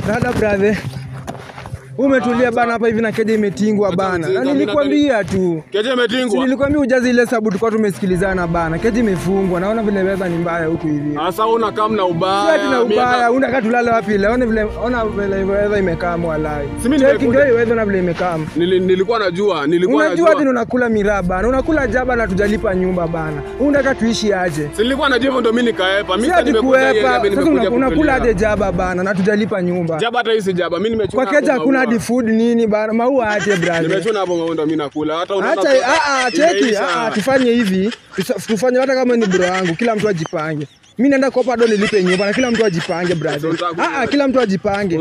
Dada brother. Umetulia bana hapa hivi na keja imetingwa bana. Na nilikwambia tu. Keja imetingwa. Nilikwambia ujaze ile sababu tulikuwa tumesikilizana bana. Keja imefungwa. Naona vile weather ni mbaya huku hivi. Sasa una kama na ubaya. Si ati na ubaya, unataka tulale wapi leo? Ona vile ona vile weather imekaa walai. Si mimi nimekuja. Ndio weather na vile imekaa. Nilikuwa najua, nilikuwa najua. Unajua ati unakula miraa bana. Unakula jaba na tujalipa nyumba bana. Unataka tuishi aje? Si nilikuwa najua hivyo ndio mimi nikaepa. Mimi sasa nimekuja. Sasa unakula aje jaba bana na tujalipa nyumba. Jaba hata hii si jaba. Mimi nimechuna. Kwa keja hakuna hadi food nini bana. Maua aje brother. Nimechuna hapo maua ndo mimi nakula. Hata unaona. Hata cheki, tufanye hivi. Tufanye hata kama ni bro yangu, kila mtu ajipange. Mimi naenda kopa do nilipe nyumba na kila mtu ajipange brother. Kila mtu ajipange.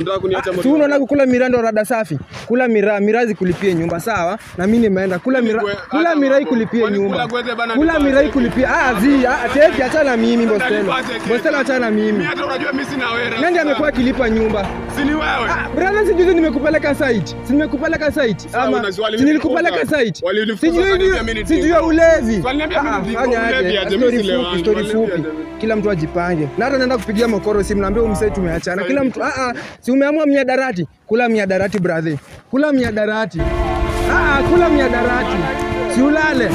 Si unaona kukula miraa ndo rada safi. Kula miraa, miraa zikulipie nyumba sawa? Na mimi nimeenda kula miraa, kula miraa ikulipie nyumba. Kula miraa ikulipie. Cheki achana mimi Bostelo. Bostelo achana mimi. Mimi hata unajua mimi sina wewe. Nani amekuwa akilipa nyumba? Si ni wewe. Brother, si juzi nimekupeleka site. Si nimekupeleka site. Ama si nilikupeleka site. Sijui ulevi. Story fupi. Kila mtu ajipange. Na hata naenda kupigia mokoro simu naambia umsee tumeachana. Kila mtu si umeamua miadarati. Kula miadarati brother. Kula miadarati. Kula miadarati. Si ulale.